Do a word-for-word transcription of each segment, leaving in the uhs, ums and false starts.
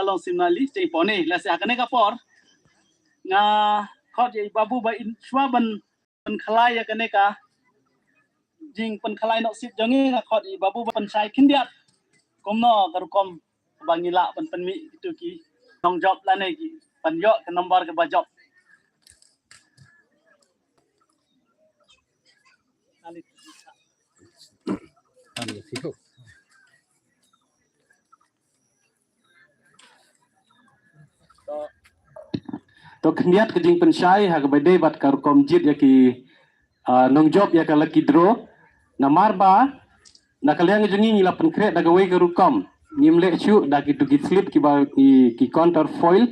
ka long sim na li, te pone, la se ha kane ka por. Nga khot ïa i Babu ba in shuwa ban pynkhlaiñ ïa kane ka jingpynkhlaiñ noh sip jong ngi, nga khot i Babu ba pynshai khyndiat kumno ka rukom ba ngi lah ban pynmih kito ki nongjop lane ki ban ïoh ka number kaba jop. To khyndiat ka jingpynshai ha kaba dei bad ka rukom jied ïa ki, ah, nongjop ïa ka lucky draw. Namar ba na ka liang jong ngi ngi la pynkhreh da kawei ka rukom. Ngim leh shuh da kito ki slip kiba ki, ki counter foil.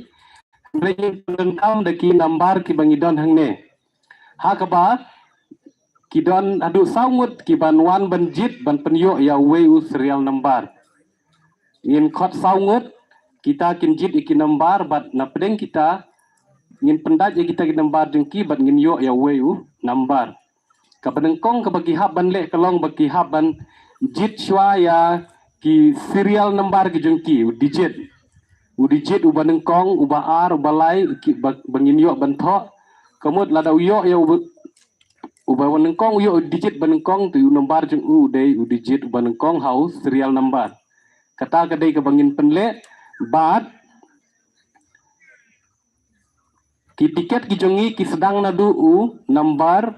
Hynrei ngin pyndonkam da ki number kiba ngi don hangne. Ha kaba ki don haduh saw ngut kiban wan ban jied ban pynïoh ïa uwei u serial number. Ngin khot saw ngut, kita kin jied ïa ki number bad na pdeng kita ngin pyndait ïa kita ki number jong ki bad ngin ïoh ïa uwei u number. Kaba nyngkong kaba ki hap ban leh ka long ba ki hap ban jied shuwa ïa ki serial number ki jong ki, u digit. U digit uba nyngkong, uba ar, uba lai, ki ba, ba ngin ïoh ban thoh. Ka mut lada u ïoh ïa uba, uba nyngkong u ïoh u digit ba nyngkong, te u number jong u u dei u digit uba nyngkong ha u serial number. Kata ka dei kaba ngin pynleh bad ki tiket ki jong ngi ki sdang naduh u number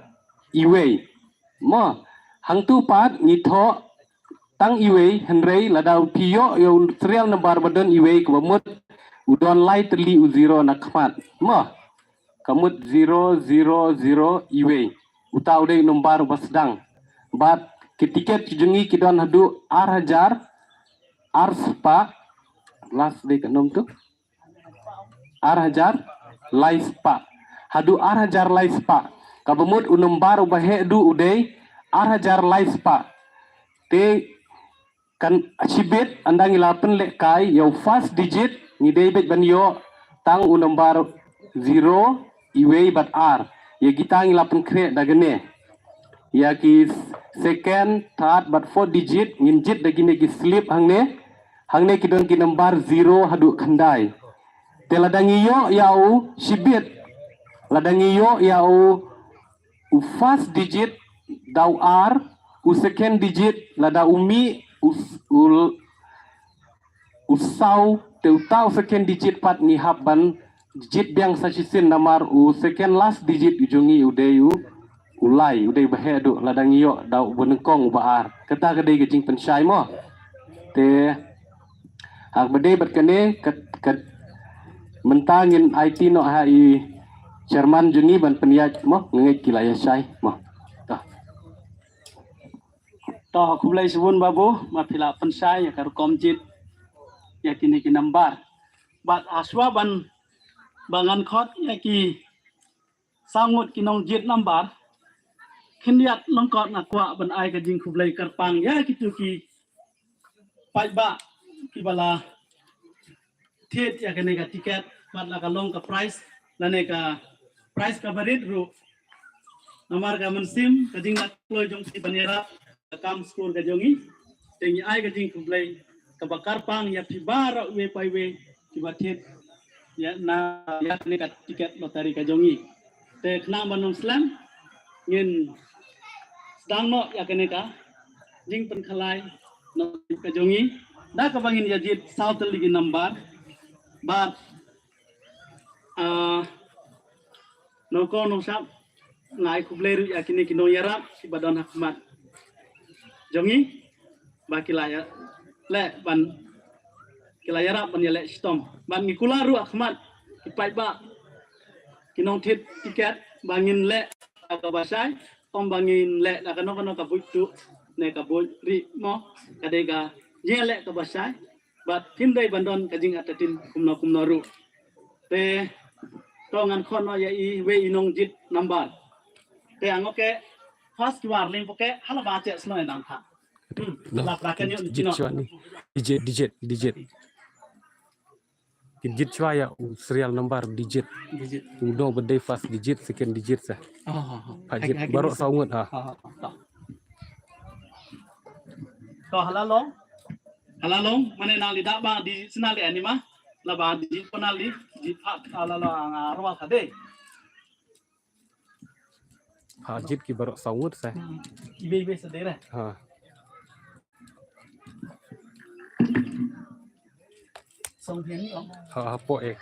iwei. Mo, hangtu pat ngi thoh tang iwei, hynrei lada phi ïoh ïa u serial number ba don iwei, kaba mut u don lai tylli u zero na khmat. Mo, ka mut zero zero zero iwei. Uta u dei u number uba sdang. Bad ki tiket ki jong ngi ki don haduh ar hajar ar spah. Last dei ka num tu. Ar hajar lai spah. Haduh ar hajar lai spah. Kaba mut u number uba heh duh u dei ar hajar lai spah. Te kan shibit ynda ngi la pynlehkai ïa u first digit ngi dei beit ban ïoh tang u number zero, iwei bad ar. Ïa kita ngi la pynkhreh da kane. Ïa ki second, third bad fourth digit ngin jied da kine ki slip hangne. Hangne ki don ki number zero haduh khyndai. Te lada ngi ïoh ïa u shibit, lada ngi ïoh ïa u, u first digit da u ar, u second digit lada u mih, u, u, u saw, te uta u second digit pat ngi hap ban jied biang sa shisien namar u second last digit u jong ngi u dei u, u lai, u dei ba heh duh lada ngi ïoh da uba nyngkong uba ar. Kata ka dei ka jingpynshai mo. Te ha kaba dei bad kane ka, ka mynta ngin aiti noh ha i chairman jong ngi ban pynïaid mo, nga ngeit ki la ïa shai mo. To. To, khublei shibun Babu, ba phi la pynshai ïa ka rukom jied ïa kine ki number. Bad ha shuwa ban ba ngan khot ïa ki saw ngut ki nongjied number, khyndiat lyngkot nga kwah ban ai ka jingkhublei kyrpang ïa kito ki paidbah kiba la thied ïa kane ka tiket bad la ka long ka prize lane ka prize kaba rit ruh. Namar ka mynsiem ka jingdon kloi jong ki ban ïarap ka kam skur ka jong ngi. Te ngi ai ka jingkhublei kaba kyrpang ïa phi baroh iwei pa iwei kiba thied ïa na ïa kane ka tiket lottery ka jong ngi. Te khnang ban ym slem ngin sdang noh ïa kane ka jingpynkhlaiñ noh ka jong ngi da kaba ngin ïa jied saw tylli ki number. Bad, ah, nongkong nongshap nga ai khublei ruh ïa kine ki nongïarap kiba don ha khmat jong ngi ba ki la ïa leh ban, ki la ïarap ban ïaleh shitom. Bad ngi kular ruh ha khmat ki paidbah ki nongthied tiket ba ngin leh da kaba shai, ym ba ngin leh da kano kano ka buit tuh ne ka buit rieh mo, ka dei ka jingïaleh kaba shai. Bad phim dei ban don ka jingartatien kumno kumno ruh. Te to ngan khot noh ïa iwei i nongjied number. Te angno ke first ki war ling poke hala ba che sno dang tha. Hmm, la pra ka nyut. Digit chwa ni. Digit, digit, digit. Kin jied chwa ïa u serial number digit. Digit. U dong ba dei first digit, second digit sa. Oh, oh, oh. Ha jied baroh saw ngut ha. Oh, oh, oh. To hala long. Hala long, mane nang li da ba di sna le ani ma. La ba di pona li di pha la la nga rwa sa de. Ha jit ki baroh saw ngut sa. Hmm. Ibe ibe sa de re. Ha. Song hian ni ong. Ha ha po ek.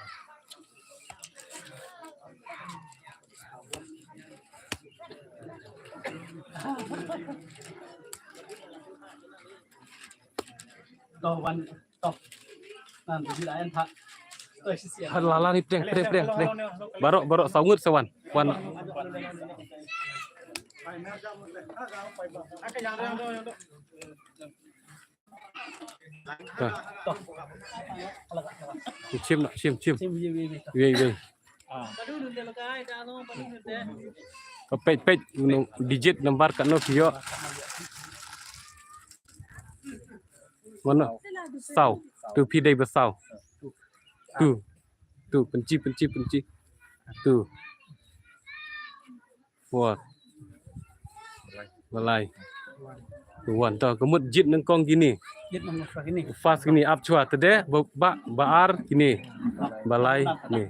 To wan to. Nan di la en pha. Oi si si. Ha la la ni preng preng preng preng. Baroh baroh saw ngut sa wan. Wan. Ha. Chim na chim chim. Chim ye ye ye. Ye ye. Ka peit peit digit number ka no phi ïoh. Mano? Saw. Tu phi dei ba saw. Tu. Tu pynchi pynchi pynchi. Tu. Four. Balai. One to ka mut jit nyngkong kini. Jit nyngkong kini. First kini ap chwa te de ba ba ar kini. Balai ni.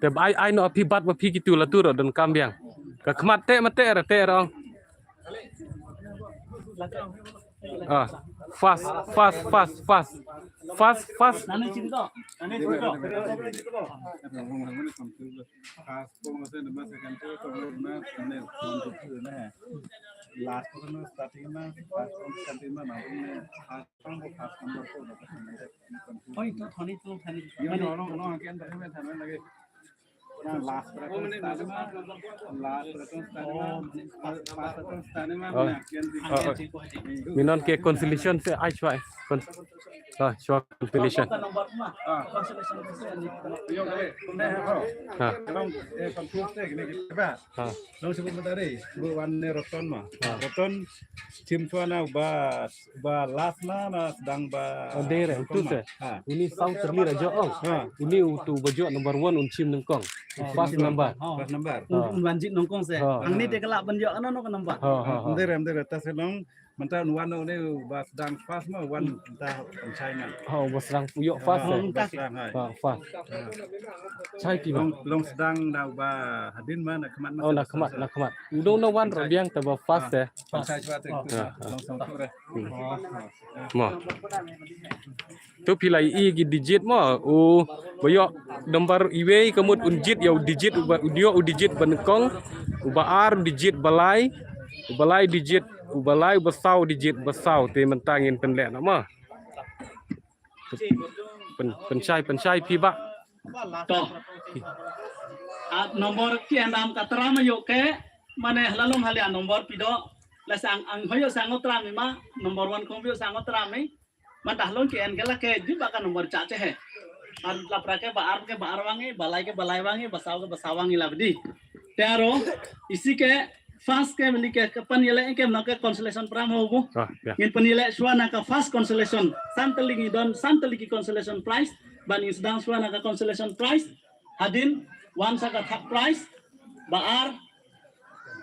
Te ba ai ai no phi bat ba phi kitu la tu ro don kam biang. Ka khmat te ma te ra te rong. Ah, first, first, first, first. First, first. Last one starting na, first one starting na, first one first number ko. Oi, to thani to thani. Yo no no no again. Minon ke consolation se ai chwa. Con- ah, chwa consolation. Ha. Ha. Nong sebut matari, bu wan ne Roton ma. Ha. Roton tim tuan au ba ba last na na sedang ba. Oh, dere tu se. Ha. Uni saw terli raja ong. Ha. Uni utu bajo number one un chim nyngkong. First number. First number. Un wan jit nyngkong se. Ha. Ang ni te kala ban jo ano no number. Ha ha. Dere dere ta se long. Menta wan no ne ba sedang first ma wan ta chai man. Ha ba sedang puyo first. Ha. Ha first. Chai ti ma. Long sedang na ba hadin ma na khmat ma. Oh na khmat na khmat. Udo na wan rabiang ta ba first eh. Long song tu re. Mo. Tu phi la i ki digit mo. U ba ïoh number iwei ka mut un jit ïa u digit uba u ïoh u digit ba nyngkong. Uba ar digit balai. Uba lai digit uba lai uba saw digit ba saw te mynta ngin pynleh na mo. Pyn pynshai pynshai phi ba. To. At number ki anam ka tram yo ke mane halalong halia number pido. La sang ang hoyo sang tram ma number one kong bio sang tram. Man ta halong ki en ke la ke di ba ka number cha che he. An la pra ke ba ar ke ba ar wangi, ba lai ke ba lai wangi, ba saw ke ba saw wangi la bdi. Te aro isi ke first ke mini ke pan yele ke na ke consolation pram ho bu. Ngin pan yele shwa na ka first consolation. San tali ngi don san tali ki consolation prize. Ban ngi sedang shwa na ka consolation prize. Hadin wan sa ka third prize. Ba ar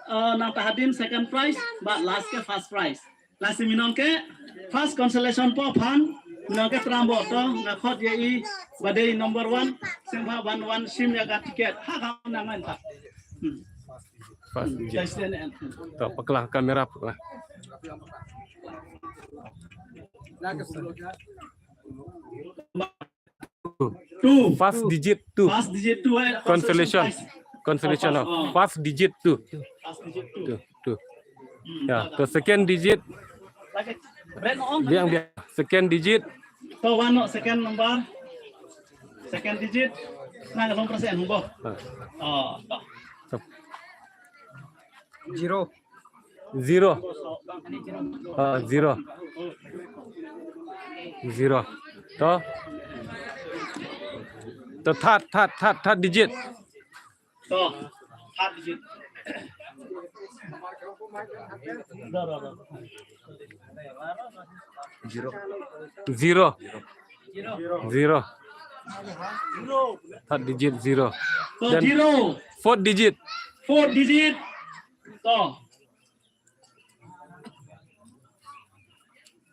eh, nang ta hadin second prize. Ba last ke first prize. Lasi minong ke first consolation po phan minong ke tram bo to nga khot ye i ba dei number one sing ba ban wan sim ya ka ticket ha ka na man ta. First digit. To pakla kamera pakla. Two. First digit two. First digit two eh. Consolation. Consolation of first digit two. First digit two. Two. Ya, to second digit. Biang biang. Second digit. To one no second number. Second digit. Nang long persen humbo. Oh, to. Zero. Zero. Ah, zero. Zero. To. To third, third, third, third digit. To third digit. Zero. Zero. Zero. Third digit zero. To zero. Fourth digit. Fourth digit. To.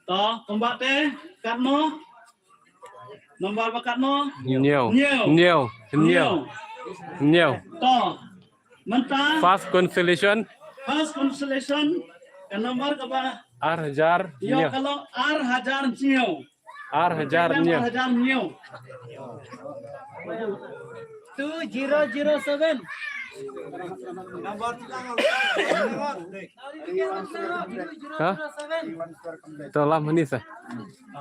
To, kumba te, kat mo. Number ba katno? Hynñiew. Hynñiew. Hynñiew. Hynñiew. Hynñiew. Hynñiew. To. Mynta. First consolation. First consolation. Ka number kaba. Ar hajar. Ïoh hynñiew. Ka long ar hajar hynñiew. Ar hajar hynñiew. Ar hajar hynñiew. Two zero zero seven. Ha? To lam hangne sa.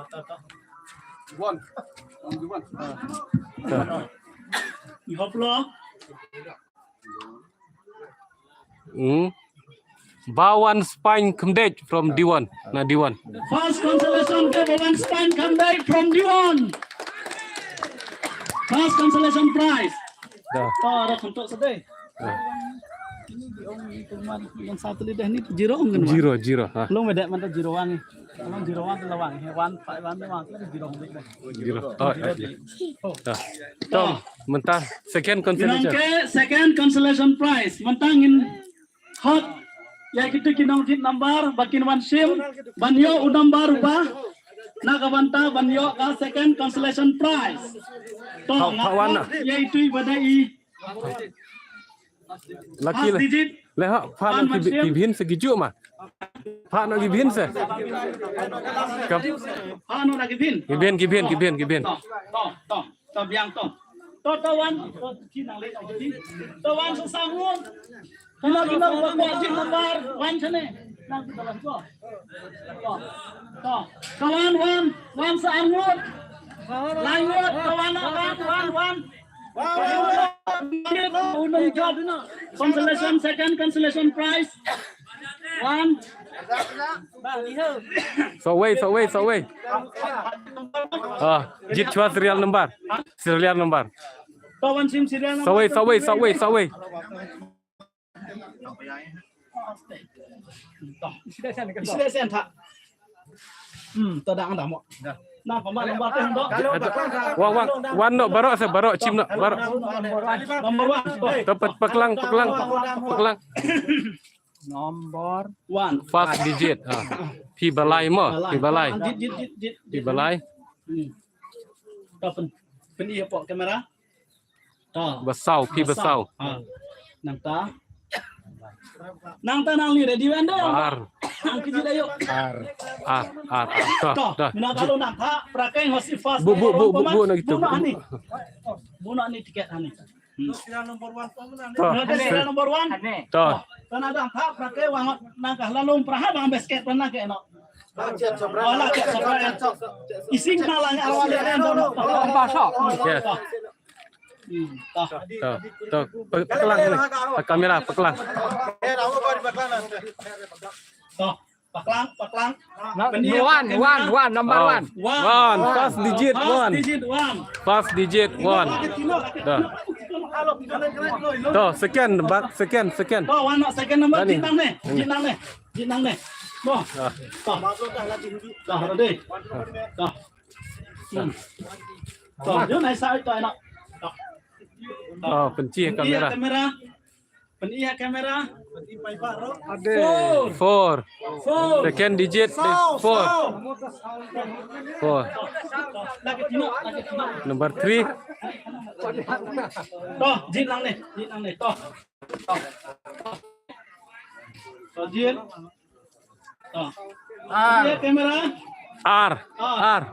To. Hop lo. Hmm. Ba wan Spain Khymdeit from Diwon. Na Diwon. First consolation ka Ba wan Spain Khymdeit from Diwon. First consolation prize. Da. To, ada kyntoh sedih. Da. Ini di ong itu mari yang satu lidah ni zero kan. Zero, zero. Ha. Long beda mantap zero wan ni. Long zero wan tu lawang. He wan, five wan lawang. Zero. Zero. Oh, ya, ya. Da. To, mynta second consolation. Ïa ka second consolation prize. Mynta ngin hot ïa kito ki nongjit number ba kin wan shim ban ïoh u number uba na ka bynta ban ïoh ka second consolation prize. To, nga wan na ïa itu i ba dei i Lucky first digit. Le ha, pha no ki bin se ki ju ma. Pha no ki bin se. Ka pha no na ki bin. Ki bin, ki bin, ki bin, ki bin. To, to, to. To biang to. To, to wan. To, to wan sa sa ngut. Kino, kino ba kwah jin number wan sene. Nang tu dalam to. To. To. Ka wan, wan, wan sa ngut. Lai ngut, ka wan, wan, wan, wan. Consolation, second consolation prize. Wan. Sawei, sawei, sawei. Ah, jit chwa serial number. Serial number. Sawei, sawei, sawei, sawei. Hmm, to da ang da mo. Na pama number ten do. Wa wa wan no baroh se baroh chim no baroh. Number one. To pet paklang paklang paklang. Number one. First digit. Ah. Phi balai mo, phi balai. Jit, jit, jit, jit. Phi balai. Hmm. To pen, pen ïa pok kamera. To. Ba saw, phi ba saw. Ha. Nangta. Nangta nang li ready wan dong. Ar. Ang kiji da ïoh. Ar. Ar, ar, ar. To, to. Mina kalau nangta prakai ngasi first. Bu, bu, bu, bu, bu, na gitu. Bu na ani. Bu na ani tiket ani. Hmm. To. Serial number one. To. To na dang ta prakai wang nangka lalung praha bang basket pernah ke no. Wala ke ising na lang arwah le ren dong. Ba sok. Yes. To, to, pe-, peklang ni. Kamera peklang. To, peklang, peklang. Wan, wan, wan, number one. Wan, first digit wan. First digit wan. Dah. To, second, but second, second. To, wan, second number. Jinang ni, jinang ni, jinang ni. To, to. Dah, ready. To. Hmm. To, jom ai sa to anak. To. To, pynchih kamera. Pynchih kamera. Pynchih kamera. Ade. Four. Four. Four. Second digit is four. Four. Number three. To, jin lang ni, jin lang ni. To. To, jin. Ar. Ar. Ar.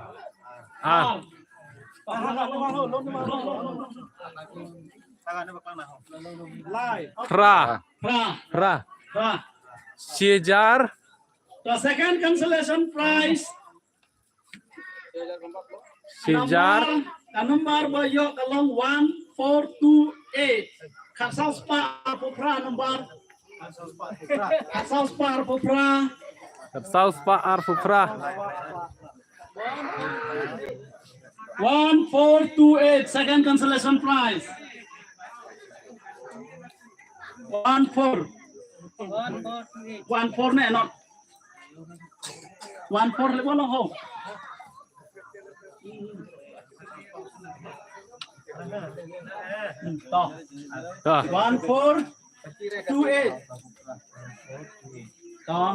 Ar. Phra. Phra. Phra. Shi hajar. The second consolation prize. Shi hajar. Ka number ba ïoh ka long one four two eight. Khatsaw spah arphew phra number. Khatsaw spah arphew phra. Khatsaw spah arphew phra. One four two eight, second consolation prize. One four. One four ne, not. One four le bolo ho. To. To. One four two eight. To.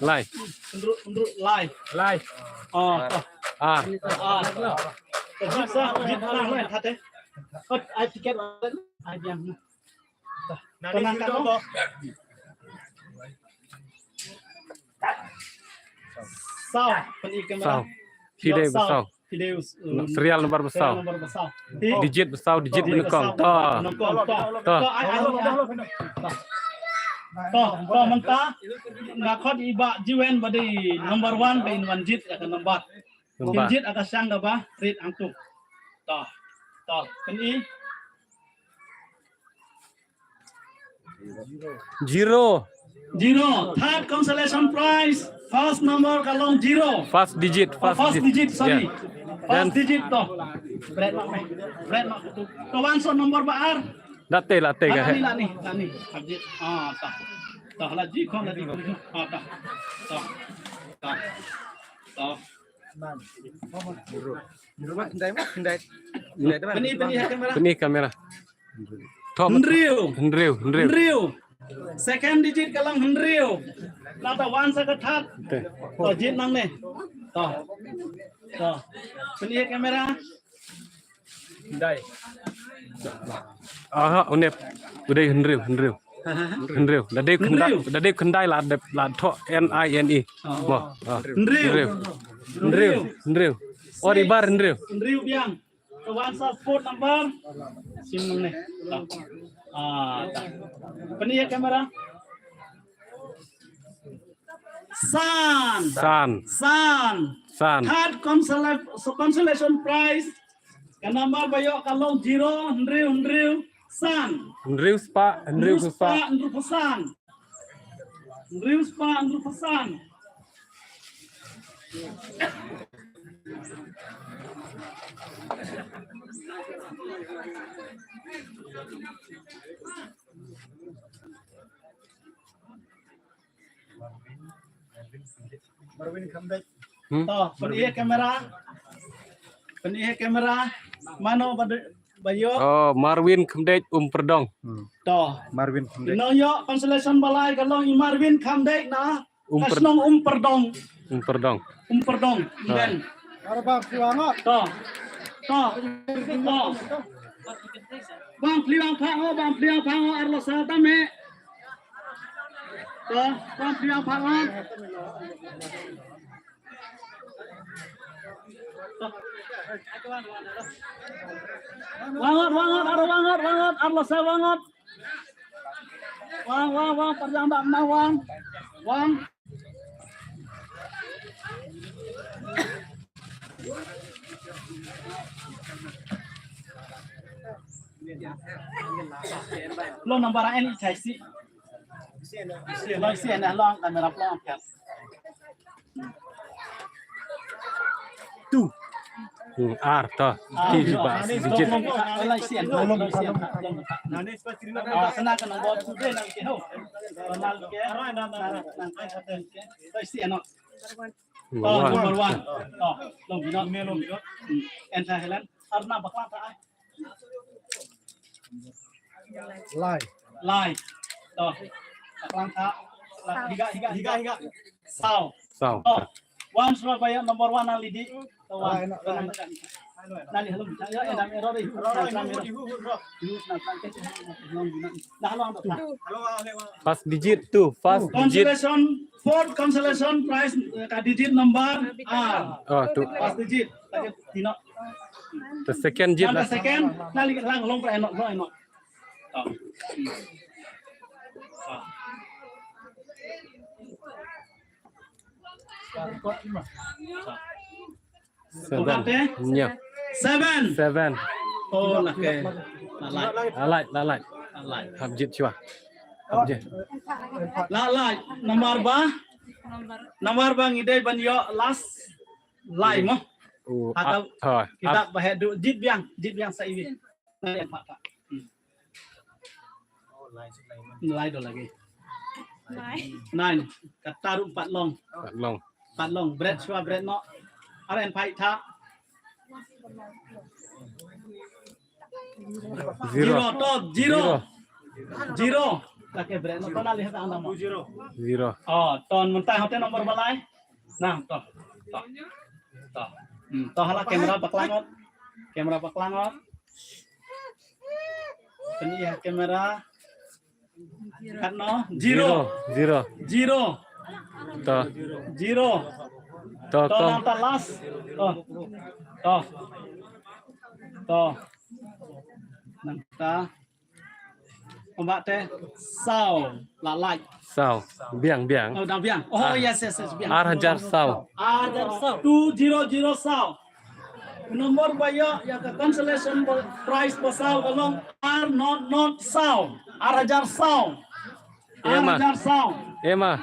Lai. Hynriew, hynriew lai. Lai. Oh, to. Ah. Ah. To, jit sa, jit sa, lai, thate. Kot, ai tiket, ai biang. To, nani tenang, sini to. Saw, pyn-i kamera. Saw. Phi dei ba saw. Phi dei, um, serial number ba saw. Serial number ba saw. Digit ba saw, digit ba nyngkong. To. Nyngkong, to. To. To, ai, ai, ai. To. To, to, mynta. Nga khot i Bah Jiwen ba dei number one ba in wan jied ïa ka number. Number. Kin jied ïa ka shang kaba rit hangtu. To. To, pyn-i. Zero. Zero. Third consolation prize. First number ka long zero. First digit. Oh, first first digit. Digit, sorry. Yeah. First then digit to. Bret ma, bret ma. To, wan sa number ba ar. Late, late ka. Late, late, late. Habjit. Ah, ta. Ta, la ji khon, la ji khon. Ah, ta. Ta. Ta. Ta. Pyn-i, pyn-i ha kamera. Pyn-i kamera. To. Hynriew. Hynriew, hynriew. Hynriew. Second digit ka long hynriew. Nangta wan sa ka third. Te. To, jied nangne. To. To. Pyn-i ha kamera. Khyndai. Aha, une u dei hynriew, hynriew. Hynriew. Da dei khyndai, hynriew. Da dei khyndai la dep, la thoh N I N E. Oh. Mo. Ah. Hynriew. Hynriew. Hynriew. Hynriew. Ot ibar hynriew. Hynriew biang. Ka wan sa spot number. Sim nangne. Ah. Pyn-i ha kamera. San. San. San. San. Third consola-, so consolation prize. Ka number ba ïoh ka long zero, hynriew, hynriew, san. Hynriew spah, hynriew spah, hynriew san. Hynriew spah, hynriew spah san. Hmm? To, pyn-i ha kamera. Pyn-i ha kamera. Mano ba de-, ba ïoh? Oh, Marwin Khymdeit, Umpyrdong. Hmm. To. Marwin Khymdeit. Nongïoh consolation ba lai ka long i Marwin Khymdeit na. Umpyr-, ka shnong Umpyrdong. Umpyrdong. Umpyrdong. Ah. Ben. To. To. To. Bang pli bang phak, oh, bang pli bang phak, oh, ar lo sa tam, eh. To, bang pli bang phak, oh. Wangot, wangot, ar wangot, wangot, ar lo sa wangot. Wang, wang, wang, pyrshang ba na wang. Wang. Lo number en i chai si. Lo si en lo kamera plong kan. Tu. Hmm, ar to. Ah, ki ji ba, digit. Lai sien, lai sien. Ah, sana ka nombor tu dei nang ke ho. Nang ke, nang, nang, nang, lai sien, no. Number one. Oh, number one. Oh, long bina, long bina. Hmm. Enter Helen. Arna bakla ta ai. Lai. Lai. To. Lang ka. Higa, higa, higa, higa. Saw. Saw. To. Wan shuwa ba ïa number one na lidi. To wan. Lai, lai. First digit two, first digit. Consolation, fourth consolation prize, eh, ka digit number R. Oh, two. First digit. Lagi tino. The second digit. Number second. Lagi lang long pra enok, long enok. Oh. Oh. Seven. Udah, eh? Nya. Seven. Seven. Oh, lah ke. Lalai. Lalai, lalai. Lalai. Hap jit chwa. Hap jit. Lalai. Nomor ba? Nomor ba ngi dei ban ïoh last lai mo. Oh, atau ah, ah, kita ah. Bah du jit biang, jit biang sa iwi. Nai, empat, tak. Hmm. Nai do lagi. Nai. Nai. Kata ruh empat long. Empat long. Empat long. Bret shwa, bret no. Are en pai tha. Zero. Zero, to, zero. Zero. Zero. Lagi bret no, to na lihat anda mo. Zero. Oh, ton mentai hotel nomor balai. Nah, to. To. To. Hmm, to hala kamera baklangot. Kamera baklangot. Pynïa kamera. Katno? Zero. Zero. Zero. To. Zero. To, to, to. Nangta last. To. To. To. Nangta. Kumba te saw, la lai. Saw. Biang, biang. Oh, da biang. Oh, yes, yes, yes, biang. Ar hajar saw. Ar hajar saw. Two zero zero saw. Number ba ïoh ïa ka consolation prize ba saw ka long ar not not saw. Ar hajar saw. Ar hajar saw. Emma.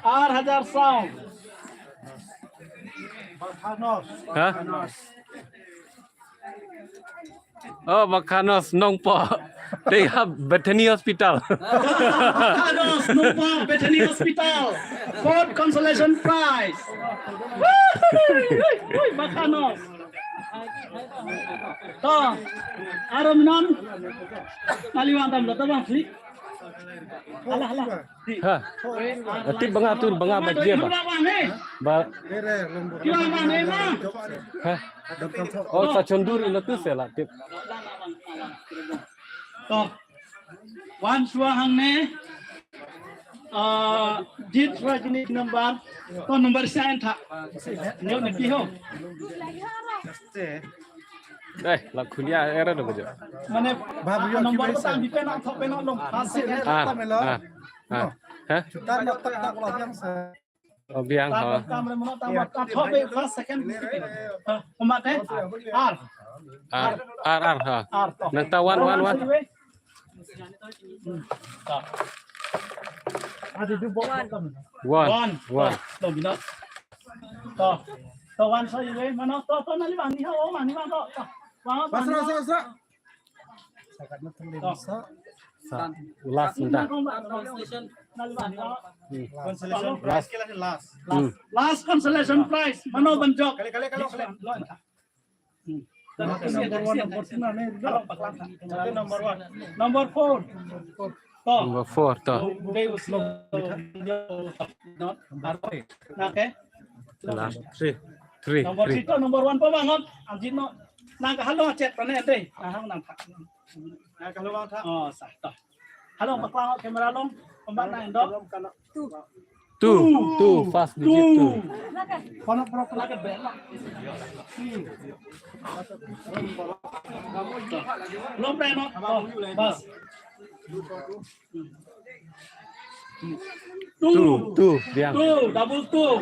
Ar hajar saw. Ha? Oh, Bakhanos Nongpoh. They have Bethany Hospital. Bakhanos Nongpoh Bethany Hospital. Fourth consolation prize. Hui, hui, hui, Bakhanos. To, aram non. Nali wan tam lo, tabang sih. Alah, alah. Ha. Tip banga tu, banga ba dia ba. Ba. Ha. Oh, sa chondur ila tu sela tip. To. Wan shuwa hangne. Ah, jit shuwa jini number. To number sa en tha. Nyo ne ki ho. Eh, la khulia era do bajo. Mane, number ba tang di pen, thok pen, long first second. Ah, ah, ah. Ha? Tang na tak tak la biang sa. Oh, biang, ha. Tang, tang, tang, tang, tang, tang, first second. Ha, kumba te? Ar. Ar, ar, ar, ha. Ar, to. Nangta wan, wan, wan. Adi du bok. Wan. Wan. Wan. To, bina. To. To, wan sa iwe. Mano? To, to, nali wan. Ni ha, oh, mani wan, to. To. Wan, wan, wan. Sa, sa, sa. Sa. Sa. Last, nda. Nali wan, to. Hmm. Consolation prize. Last. Last. Hmm. Last consolation prize. Mano ban jop? Kali, kali, kali, kali. Number one, number two na ne. Number one. Number four. To. Number four, to. Okay. Last three. Three. Number three, to, number one pa bangot. Anjit no. Nang ka halo chet pa ne dei. Ah, hang nang. Nang ka halo ta. Oh, sa to. Halo, bakla camera long. Pembat na endo. Two. Two. Two. First digit two. Two. Kono, kono, kono. Long preno. Oh, bas. Two. Two. Two. Biang. Two. Double two.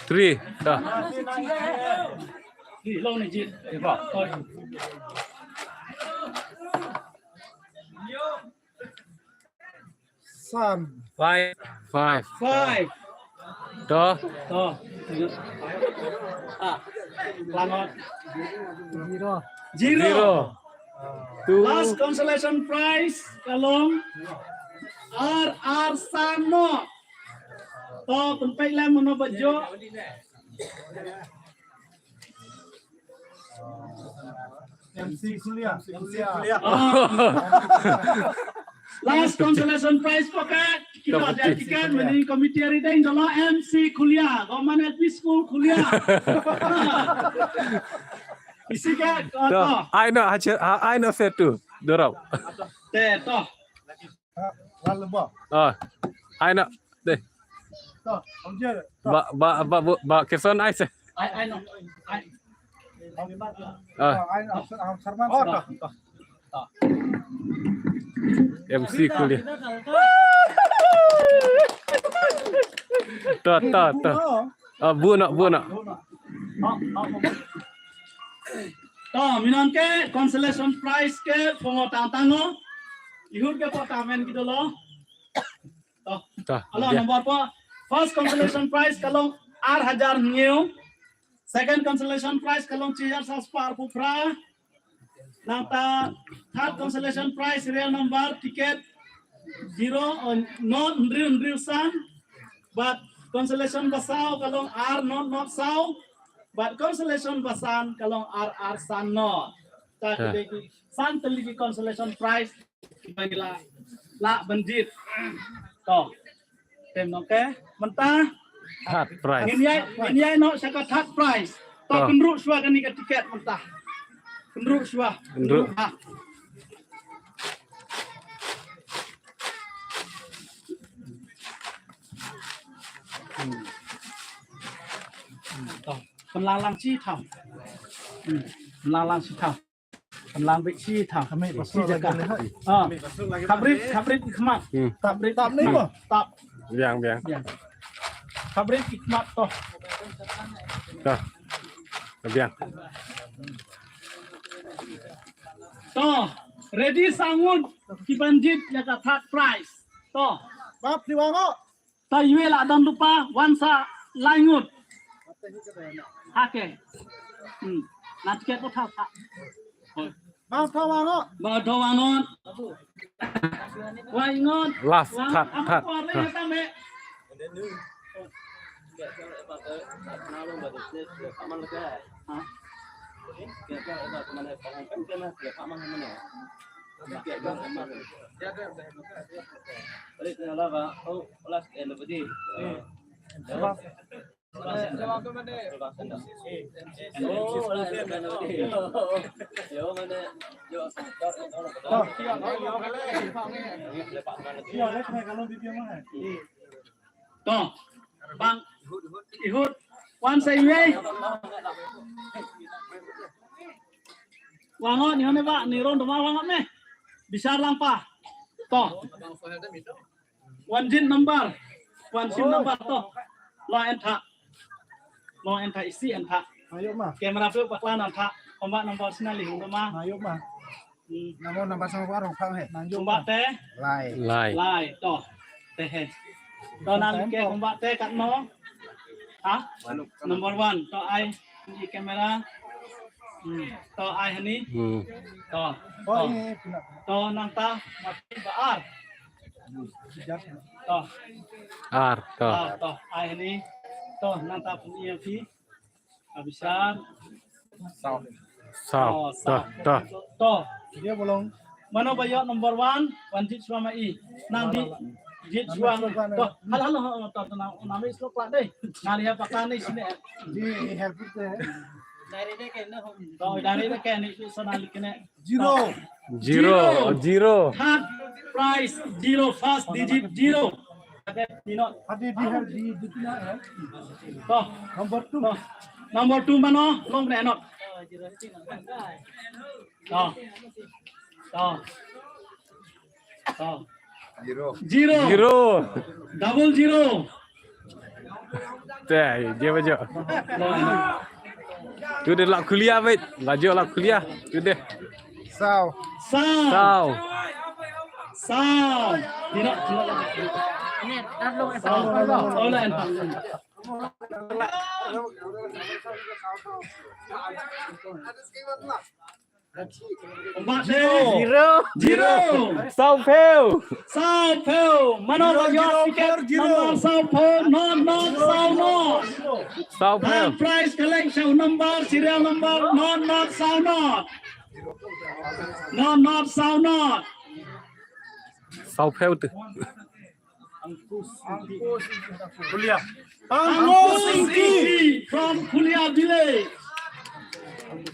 Three. Dah. Ni long ni jit. Five. Five. Five. To. To. Ah. Langot. Zero. Zero. Zero. Two. Last consolation prize ka long ar ar san noh. To, pynpeit lem mano ba jop. M C Kulia. M C Kulia. Ah. Last consolation prize packet. Kita ada tiket, mani committee riding dalam M C Kulia, Government L P School Kulia. Isi ka, to. Ai no, hajar, ai no setu. Dorau. Te, to. Ah, ai no. Deh. Ba, ba, ba, ba, ba, keson ai se. Ai, ai no. Ai. Ah. M C Kulia. To, to, to. Ah, bu no, bu no. To, minon ke consolation prize ke pongo tang tango. Ihur ke po tamen gitu lo. To. To, alo, ya. Number four. First consolation prize kalong ar hajar ngiu. Second consolation prize kalong chijar sas par pupra. Nangta third consolation prize serial number ticket zero, uh, not hndriu hndriu san. But consolation basau kalong ar not not sau. But consolation basan kalong ar ar san not. Ta kita ki san tylli ki consolation prize. Bagi la, la bandit. To. Tem no ke. Mynta. Third prize. Ngin ïai, ngin ïai noh sha ka third prize. To, kynruh shuwa kane ka tiket mynta. Kynruh shuwa. Kynruh. Ha. To. Pynlang lang shi tham. Hmm. Pynlang lang shi tham. Pynlang bit shi tham. Shi jaka. Ah. Khaprit, khaprit khmat. Hmm. Khaprit. Tap ni mo? Tap. Biang, biang. Biang. Khaprit khmat to. To. Biang. To, ready sangut ki bandit ïa ka third prize. To. Bap, ti wango. Ta yue la don lupa wan sa lai ngut. Hake. Hmm. Na tiket ko tha tha. Bang tha wango. Bang tha wango. Wai ngot. Last, third, third. To, bang ihut wan sa iwei. Wangot ni hone ba ni ron doma wangot ne. Bisar lang pa. To. Wan jin number. Wan jin number to. Lo en tha. Lo en tha isi en tha. Ayo ma. Camera pe paklan en tha. Komba number sina li hung ma. Ayo ma. Hmm. Namo number sama ko arong phang he. Komba te. Lai. Lai. Lai to. Te he. To nan ke komba te kat no. Ha? Number one. To ai ni camera. Hmm. To ai hani. Hmm. To. To. To nang ta mati ba ar. To. Ar, to. Ar, to. Ai hani. To nang ta pun ia pi. Abisar. Saw. Saw. To, to. To. Dia bolong. Mano ba ïoh number one, wan jit shuwa ma i. Nang di jit shuwa. To, hal hal hal to to nang nang mi slok la dei. Nang lihat pakan ni sini. Di help te. Dari dei ke no. To dari dei ke ni su sana likene. Zero. Zero. Zero. Zero. Third prize zero, first digit zero. Hadi di har di di na hai. To. Number two. To. Number two mano long ne not. To. To. To. Zero. Zero. Zero. Double zero. Te, dia bajo. Tu de la kuliah, wait. Bajo la kuliah. Tu de. Saw. Saw. Saw. Saw. Tidak, tidak. Saw. Oh, lain. Zero. Zero. Saw phew. Saw phew. Mano ba ïoh tiket number saw phew? Not, not, saw not. Saw phew. Third prize collection number, serial number, not, not, saw not. Not, not, saw not. Saw phew tu. Kulia. Ankush Ingti from Kulia village.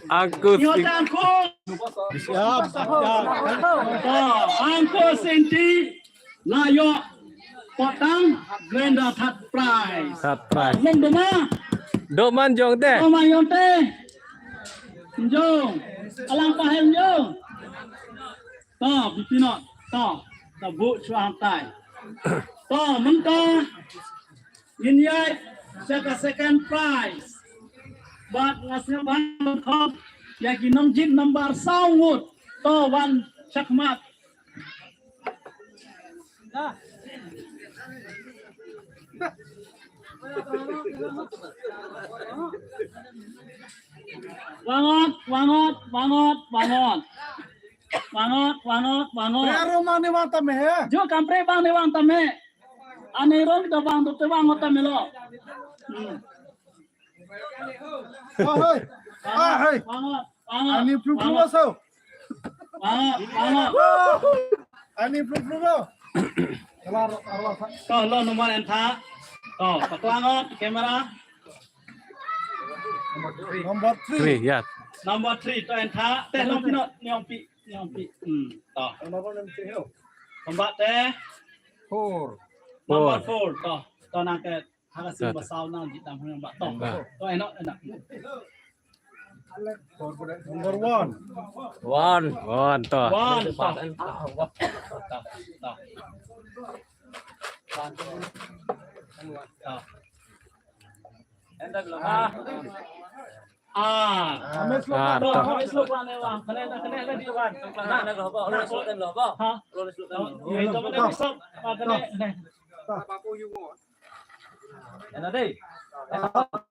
Ankush Ing- Ankush. Siap, siap. Ah, Ankush Ingti la ïoh potang grand third prize. Third prize. Long doma. Doman jong te. Doman jong te. Jong. Alang pahem jong. To, bitinot. To, to buh shuwa hangtai. To, mynta ngin ïaid sha ka second prize. Bad nga sngewbha ban khot ïa ki nongjied number saw ngut. To wan shakhmat. Wangot, wangot, wangot, wangot. Wangot, wangot, wangot. Aro ma ne wang tam he. Jo kampre bang ne wang tam he. Ane rong da bang do te wangot tam he lo. Hmm. Ah, hei. Ah, hei. Wangot, wangot. Ani plu plu so. Wangot, wangot. Ani plu plu so. Kelar arwah. To lo number entha. To paklangot kamera. Number three. Three, yeah. Number three to entha. Te long pino nyong pi nyong pi. Hmm. To. Number one and three ho. Number te. Four. Number four. To. To nang ke. Haka sing ba saw nang jit dang hang ba to. To eno eno. Number one. One. One to. One to. To. To. To. Enda belum ah. Ah. Ame sloka. Ah, to. Ame sloka ne wa. Kane kane kane di wan. Kane kane lo ba. Lo sloka lo ba. Ha? Lo sloka lo. Ito mana bisa. Kane kane. Ena dei.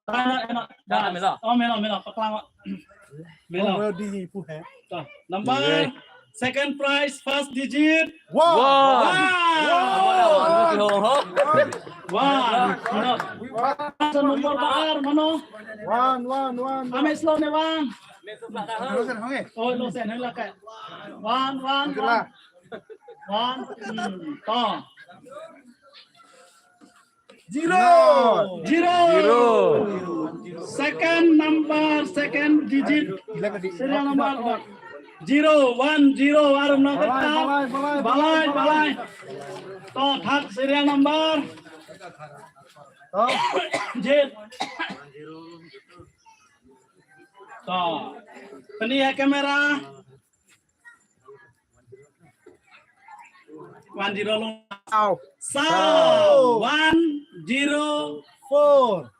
Ena ena. Dah melo. Oh melo melo paklang. Melo. Oh di pu he. Number second prize first digit. Wow. Wow. Wow. Number bar mano. One one one. Ame slow ne one. Oh lo sen la ka. One one one. One. Hmm. To. Zero. Zero. Zero. Second number, second digit. Serial number. Zero, one, zero, arum na balai, balai, balai. To, third serial number. To. Jit. To. Peni ya kamera. One zero long. Saw. Saw. One zero four.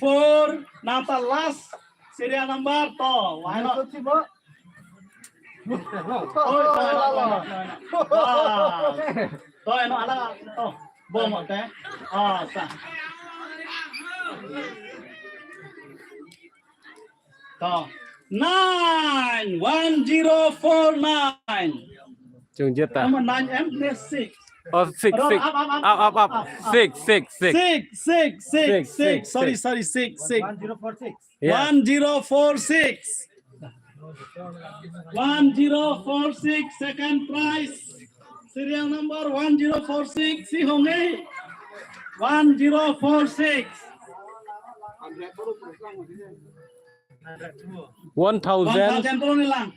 Four. Nata last serial number to. Why not? Oh, to, to, to, to. Ah. To, eno ala to. Bom te. Ah, sa. To. Nine, one zero four nine. Chung jita. Number nine em ne six. Oh, six, six. Up, up, up, up, up, up. Six, six, six. Six, six, six, six. Sorry, sorry, six, six. One zero four six. Yes. One zero four six. One zero four six, second prize. Serial number one zero four six, si honge. One zero four six. One thousand,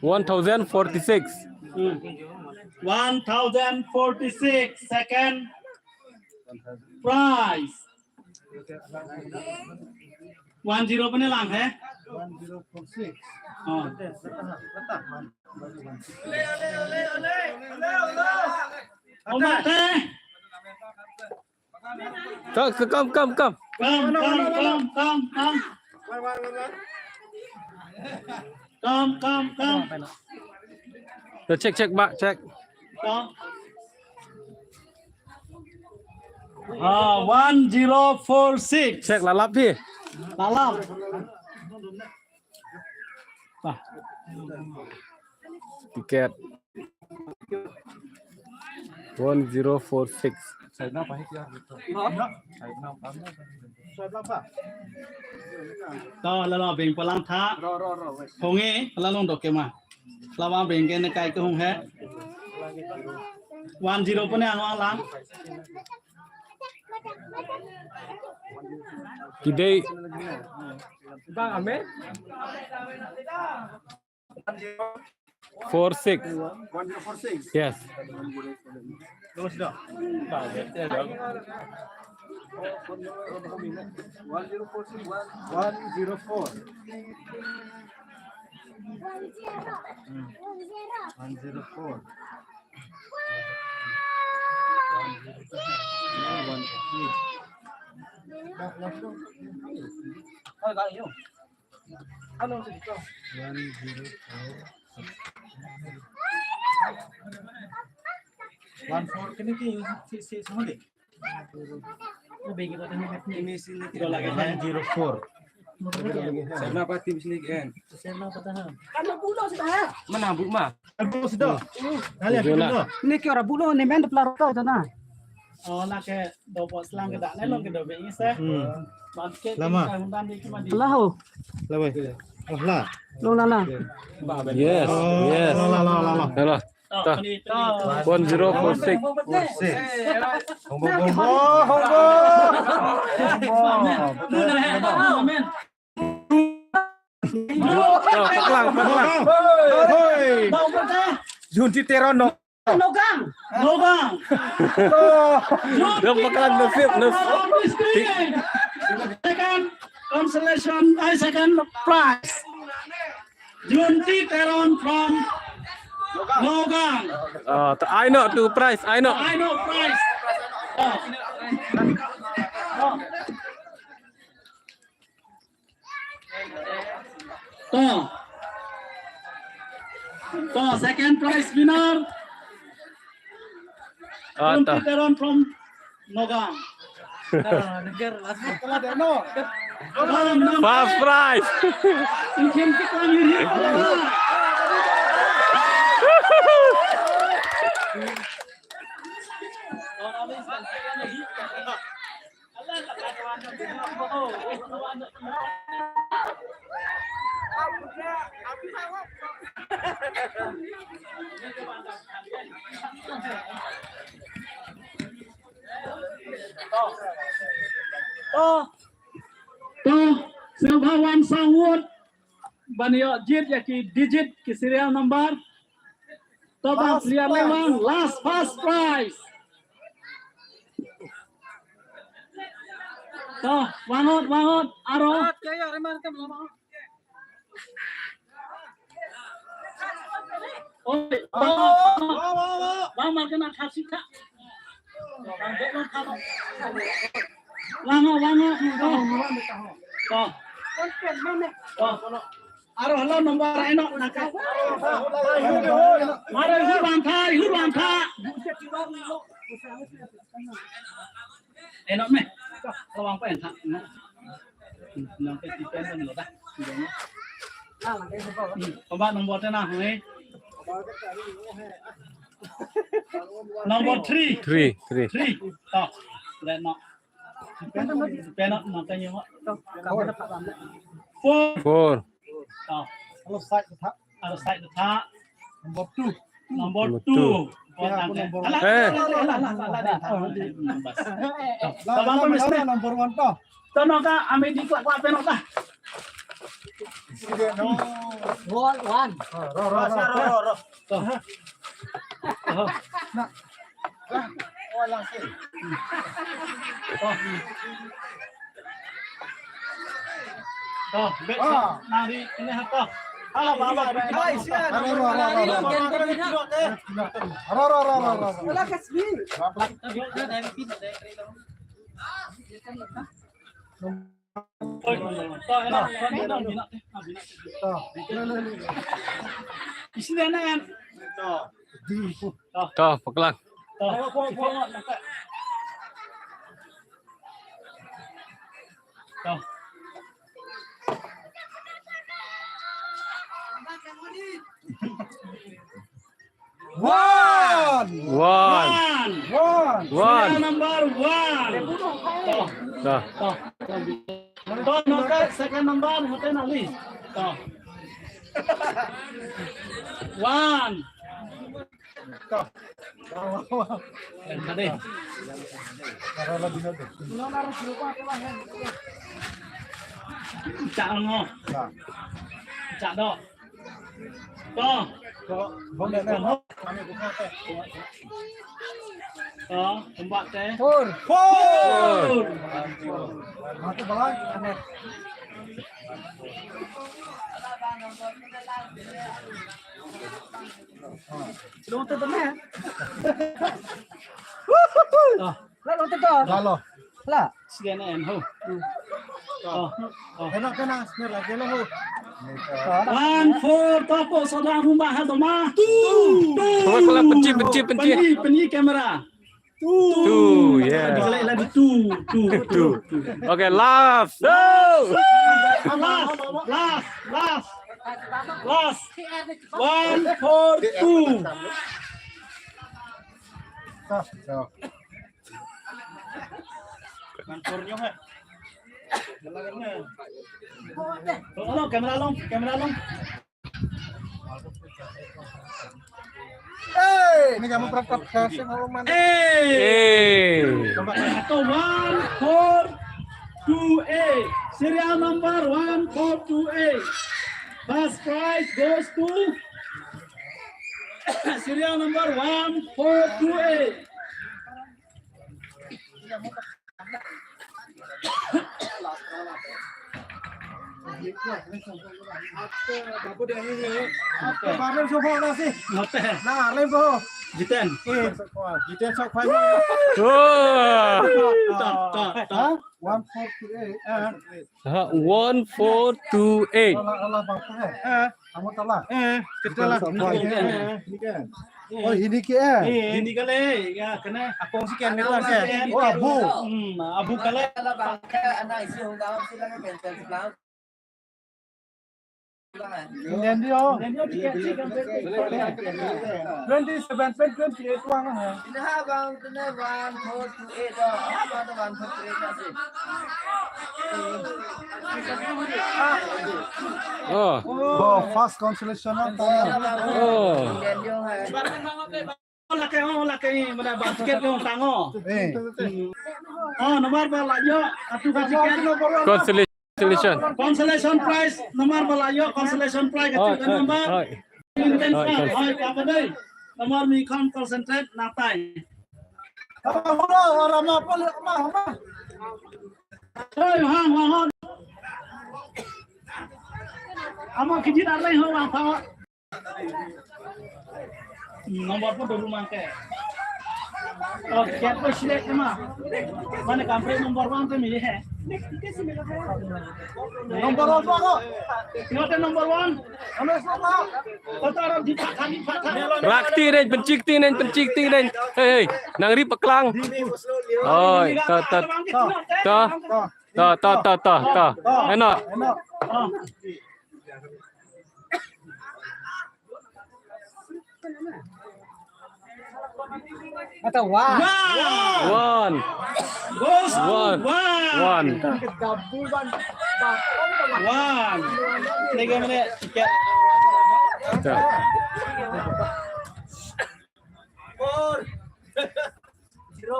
one thousand forty-six. Hmm. One thousand forty-six, second prize. One zero pene lang he? One zero four six. Oh. Ole, ole, ole, ole, ole, ole. Come, come, come, come. Come, come, come, come, come. Come, come, come. Check, check, Bah, check. Come. Ah, one zero four six. Check, la lap phi. La lap. Ticket. One zero four six. To, la la beng palang tha. Honge, la long dok kema. La wa beng ke ne kai ke hong he. One zero pun yang lang. Ki dei. Bang Ahmed. Four six. One zero four six. Yes. Terus dah. One zero four six. One zero four. One zero four. One four kene ki si si semua deh. One zero four. Sana apa tim sini kan? Mana bu ma? Abu sudah. Kalian sudah. Ni ki ora bu lo ni men de pelar to sana. Oh, na ke dobo selang ke dak ne long ke dobo ini se. Hmm. Lama. Lah. Oh, lah. Long lah lah. Yes, yes. Lah lah lah lah. Lah. Tah. One zero four six. Four six. Hongbo, hongbo, hongbo. Hongbo. Tah, paklang, paklang. Hoi. Jun ti teron dong. Nogang. Nogang. Dah paklang nasib, nasib. Second consolation, I second prize. Junti Teron from Nogang. Ah, to, I know to prize, I know. I know prize. Ah. Ah. To. To, second prize winner. Ah, Junti to. Teron from Nogang. First prize. To, to, silver one sawut. Ban ïoh jied ïa ki digit, ki serial number. To ba player lewang, last first prize. To, wangot, wangot, aro. Oi, ba, ba, ba, kena kasih kak. Wango, wango. To. To. Aro halo nombor eno naka. Mare hu bang tha, hu bang tha. Eno me. Halo bang pa eno. Nang ke tipen kan lo dah. Pemba nombor tena, hei. Number three. Three, three. Three. To. Let no. Pen no, no, tanya mo. Four. Four. To. Hello, side ta. Hello, side ta. Number two. Number two. Number two. Eh. Number one to. To no ka, ami di kwak kwak pen no ka. One, one. Ro, ro, ro, ro, ro. To. To. Na. To. To, bet nari ini apa? Hala baba. Ro, ro, ro, ro, ro. Ro, ro, ro, ro, ro. Wala kasbi. To, paklang. To. One. One. One. One. Serial number one. To. To. To. To, no ka second number, hote na li. To. One. To. Chak ngo. Chak dok. To. To, kumba te. Four. Four. Long te to ne. La long te to. La lo. La. Sian en ho. Oh. Oh. Kena, kena, smear lagi lo ho. One four, tapo soda rumah ha doma. Two. Two. Pynji, pynji, pynji. Pynji, pynji kamera. Two. Two, yeah. Dikala lagi two, two, two. Okay, last. Last, last, last, last. One four two. One four nyo ha. Long, long, kamera long, kamera long. Hey, ni kamu berangkat kasih mau mana? Hey. Hey. Atau one four two eight. Serial number one four two eight. First prize goes to serial number one four two eight. Babu dia ni. Baru cuba nasi. Ngote. Nah, lain bo. Jiten. Eh, jiten sok fai. Oh. Tak, tak, tak. One four two eight. Ah. Ha, one four two eight. Ala, ala, bang, eh. Ah. Amo tala. Eh, kita lah. Ini kan. Oh, ini ke, eh? Ini kali, ya, kena. Aku sih kan, oh, abu. Hmm, abu kali. Indian dia. Twenty seven pen twenty eight wang, ha. Ini ha, bang, kena one four two eight, oh. Apa tu one four two eight masih? Oh. Oh, first consolation, ha. Oh. Laki, oh, laki, mana basket yang tango. Eh. Oh, nomor ba la ïoh, atu ka tiket. Consolation. Consolation prize, nomor ba la ïoh, consolation prize, ka tiket number. Oi, oi. Oi, apa dei? Nomor mi kham concentrate, natai. Oi, hang, hang, hang. Ama kijit arlai ho, hang, hang. Nombor pun dulu mangke. Oh, kiat ko select ma. Mane kampre number one to mili hai. Number one ko. Yo te number one. Ano sa ma? Kota ram di pakani pakani. Rakti nen, pencik ti nen, pencik ti nen. Hei, hei, nang ri paklang. Oi, ta, ta, ta. Ta, ta, ta, ta, ta. Eno. Kata one. One. One. One. One. One. Tiga menit. Tiga. Four. Zero.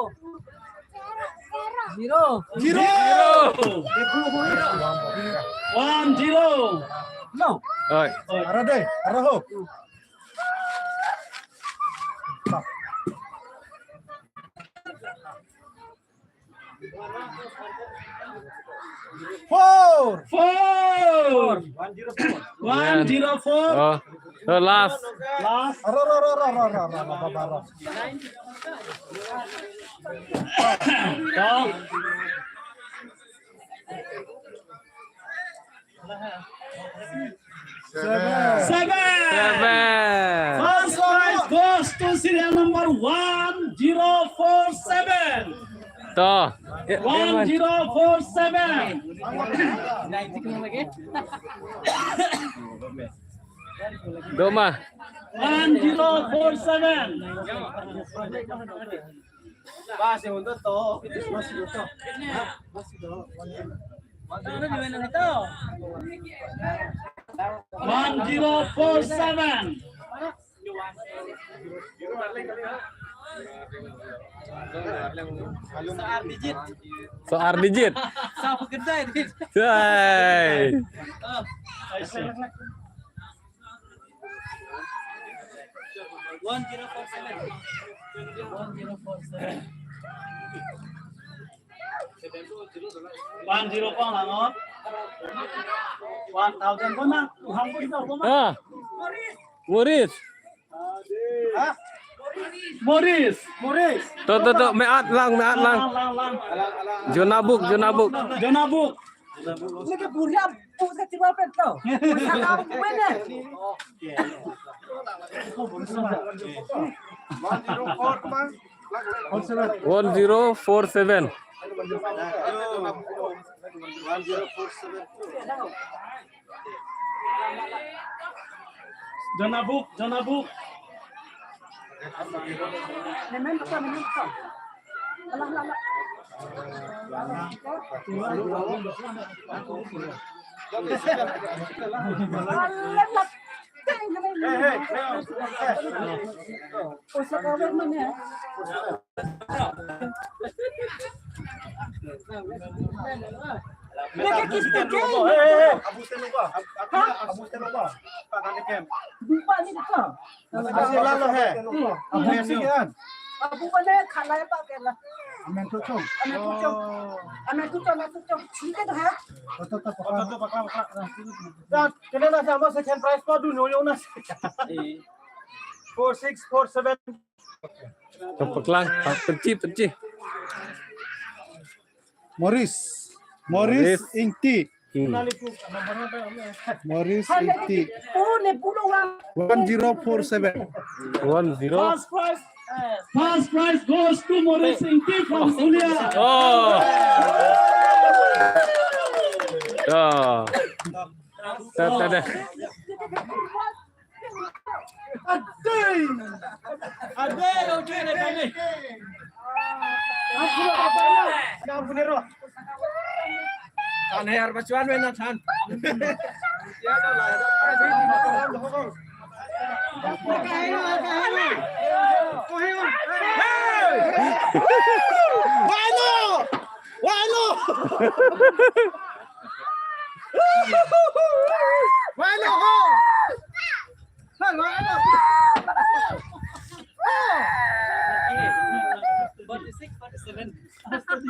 Zero. Zero. One zero. No. Oi. Arah deh, arah ho. Four. Four. One zero four. One zero four. Oh, the last. Last. Ro, ro, ro. Seven. Seven. Seven. First prize goes to serial number one zero four seven. To. One zero four seven. Doma. One zero four seven. One zero four seven. Soal digit. Soal digit. Hai. One zero four seven. One zero four seven. One zero four lang, oh. One thousand ko na. Hang ko na. Ah. Morris. Ha? Morris. Morris. To, to, to, me at lang, me at lang. Lang, lang, lang. Jonabuk, Jonabuk. Jonabuk. Ini ke buria bu sa tiwal pet to. Sa ka bu ne. One zero four seven. Jonabuk, Jonabuk. Four six, four seven. Ka paklang, ka pynchi, pynchi. Morris. Morris. Morris Ingti. Hmm. Morris Ingti. One zero four seven. One zero. First prize. First prize goes to Morris Ingti from Sulia. Oh. Oh. Ta, ta, ta.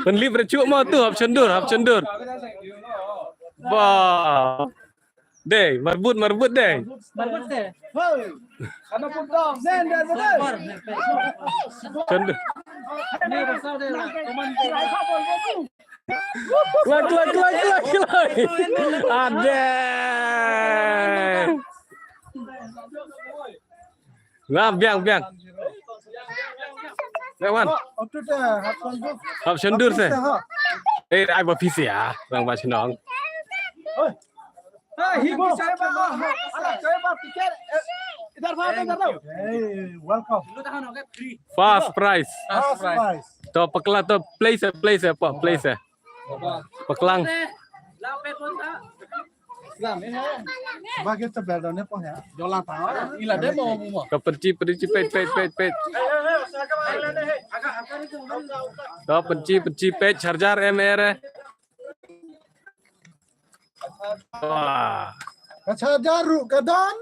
Pynlip rachuk mo tu, hap chyndur, hap chyndur. Ba. Dei, marbut, marbut dei. Marbut dei. Chyndur. Kloi, kloi, kloi, kloi, kloi. Ade. Nah, biang, biang. Biang, man. Hap chyndur se. Eh, ai ba phi se ya. Lang ba chnong. Hey, welcome. First prize. First prize. To pakla to place, place, place. Paklang. Ba kita bel done po ya. Jola ta. Ila de mo mo. Ka pynchi, pynchi, peit, peit, peit, peit. Ka pynchi, pynchi, peit, charger M R. Wah. Ka charger ruh ka don.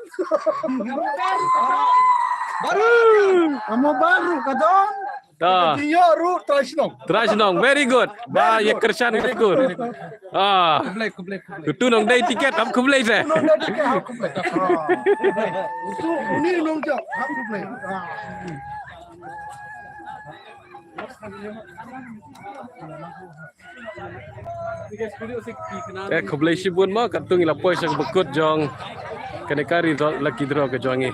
Baru. Amo baru ka don. Ta. Ïoh ruh trai shnong. Trai shnong, very good. Ba ïa kyrshan ka skur. Ah. Khublei, khublei, khublei. Kutu nong dei tiket, hap khublei se. Nong dei tiket, hap khublei. Ah. Utu uni nong jop, hap khublei. Ah. Eh, khublei shibun mo, katto ngi la poi sha ka bakut jong kane ka result lucky draw ka jong ngi.